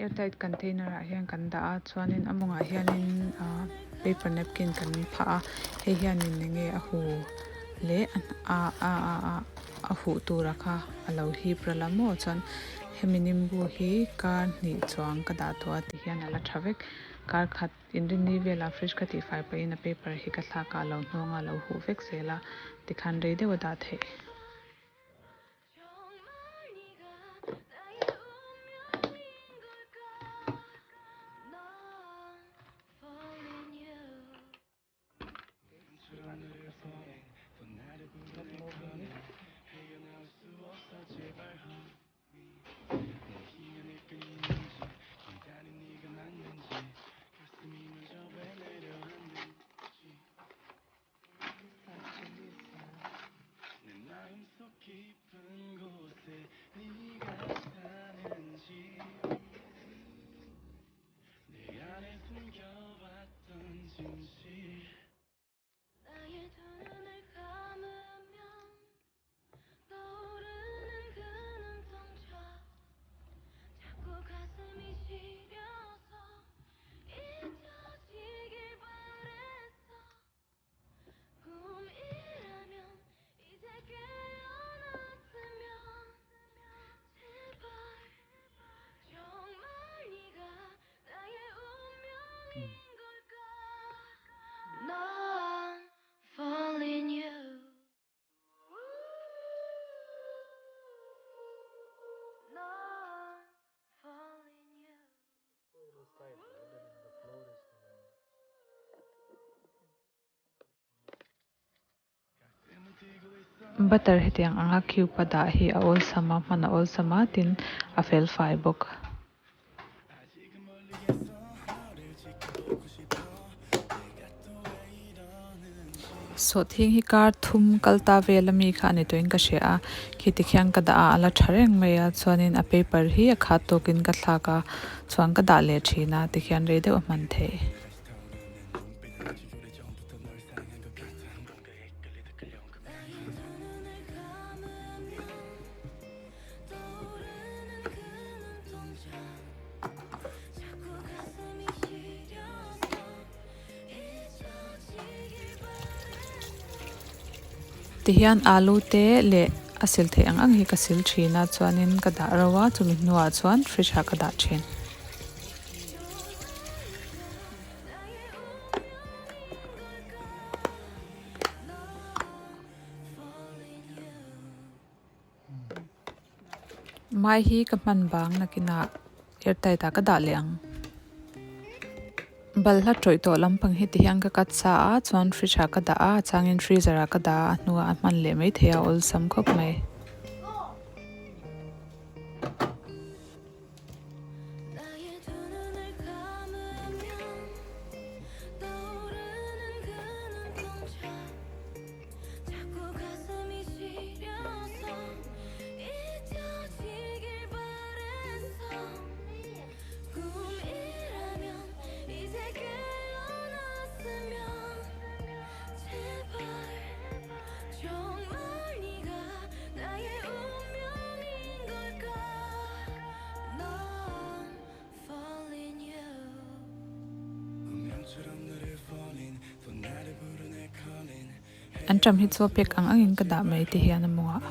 Airtight container ah hian kan dah a chuanin a mawngah hianin ahh paper napkin kan phah a hei hianin eng nge a hu leh a a a a huh tura kha a lo hip ral a maw chuan hemi nimbu hi kar hnih chuang ka dah tawh a tihian a la tha vek kar khat inrinni velah fridge ka tihfai pahin a paper hi ka thlak a a lo hnawng a a lo huh vek zel a tikhan rei deuh a dah theih. Butter hetiang anga cube a dah hi a awlsam a, hman a awlsam a, tin a fel fai bawk. Sawhthing hi kar thum kal ta vel ami kha a ni tawhin ka hria a, khiti khian ka dah a, a la tha reng mai a, chuanin a paper hi a khat tawkin ka thlak a, chuan ka dah leh thin a, tikhian rei deuh a hman theih. Tihian alu te leh a sil theih ang ang hi ka sil thin a chuanin ka dah ro a chumi hnuah chuan fridge ah ka dah thin. Mai hi ka hman bang nakinah airtight ah ka dah leh ang. Balhla tawih tawh lampang hi tihian ka cut sa a chuan fridge ah ka dah a a changin freezer ah ka dah a a hnuah a hman leh maithei a awlsam khawp mai. An ṭam hi chu a pek ang angin ka dah mai ti hian a mawngah.